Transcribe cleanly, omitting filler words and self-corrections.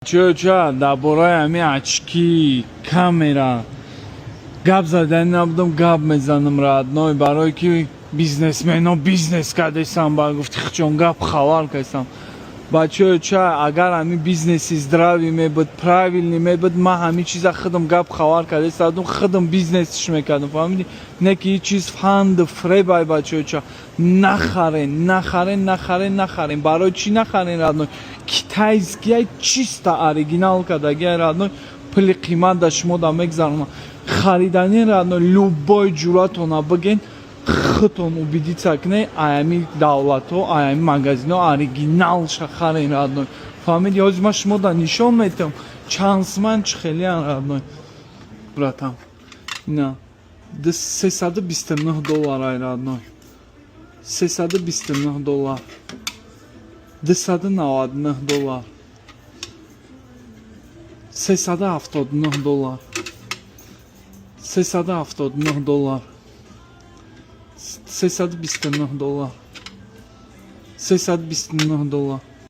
Бачаҳо, дар бораи ҳамин очки, камера гап задани набудам, гап мезанам, родной, барое ки бизнесмено бизнес кардесам, ба гуфти хичон гап хабар кардесам. Бачаҳо, ча агар ҳамин бизнеси здравый мебуд, правильный мебуд, ман ҳамин чиза худам гап хабар кардесадум, худам бизнесиш мекардам, фаҳмидӣ? Не ки ҳеҷ чиз фанду фребай. Бачаҳо, ча нахарен, нахарен, нахарен, нахарен. Барои чӣ нахарен, родной? Китайскияй, чисто оригинал кардагиай, родной, пули қимат да шумо да мегзаронам. Харидани, родной, любой ҷуръатона биген, худтон убедиться кунед, аями давлатҳо, аями магазинҳо оригиналша харен, родной, фаҳмиди? Ҳозир ман шумо да нишон метиҳам, чансман чӣ хелиян, родной. Братан, ина 329 доллар ай, родной, 329 доллар, 299 доллар, 379 доллар, 379 доллар, 329 доллар, 329 доллар.